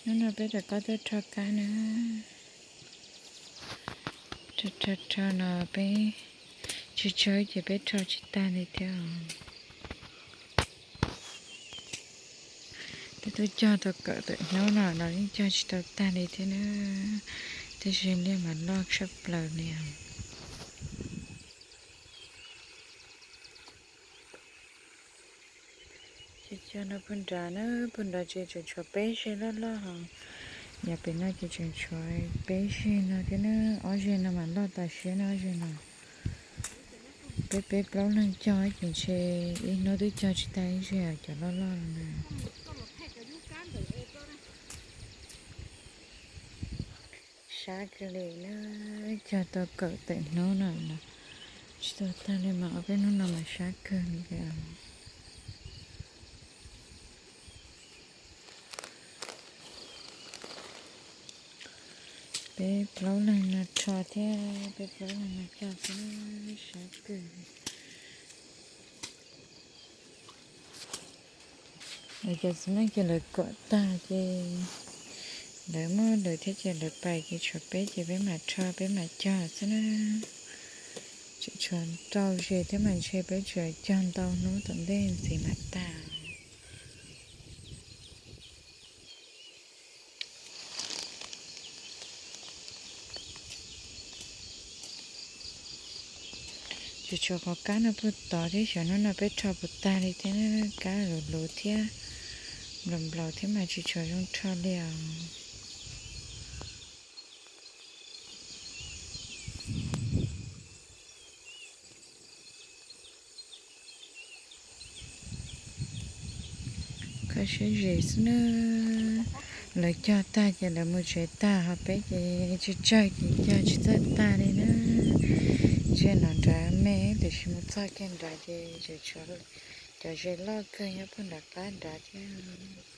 Hnub no peb rov qab tuaj rho kab na. Rho rho rho no peb tsis tsawg ces peb rho tsis tag li thiab os. Peb twb cog tau kawm tawm hnub no los yeej cog tsis tau tag li thiab na. Tej zaum liaj mas loj tshaj plaws li os. Ces cog no puag nrad na, puag nrad ces tseem tshuav peb zeg loj loj hos. Yav pem no ces tseem tshuav peb zeg no thiab na, ob zeg no mas loj tas siab na ob zeg no. Peb peb plaub leeg cog ces ntshe ib hnub twb cog tsis tag ib zeg cov loj loj no na. Sab kawg li na, cog tau kawm tawm hnub no los tsis tau tag li mas ob peb hnub no mas sab kawg li os. Peb plaub leeg no rho thiab peb plaub leeg no cog xwb, sab kawg. Lawv cov txiv neej ces lawv kom tag ces lawv muab lawv thiab ces lawv pais ces tshuav peb ces peb mam rho peb mam cog xwb na. Tseem tshuav rau ze thiab mas ntshe peb tseem cog ntau hnub tom ntej ntxiv mam tag. Tseem tshuav qhov kab no puag tod thiab xyov hnub no peb rho puas tag li thiab, kab luv luv thiab nplaum nplaum thiab mas tsis tshuav zoo rho li os. Kho siab zem xwb na, lawv cog tag ces lawv mus tsev tag ho peb ces tsawg tsawg ces cog tsis txawj tag li na. Ntshe no nrad me tiam sis mus txog kiag nrad ces tseem tshuav cov ze loj kawg nyob puag nram qab nrad thiab.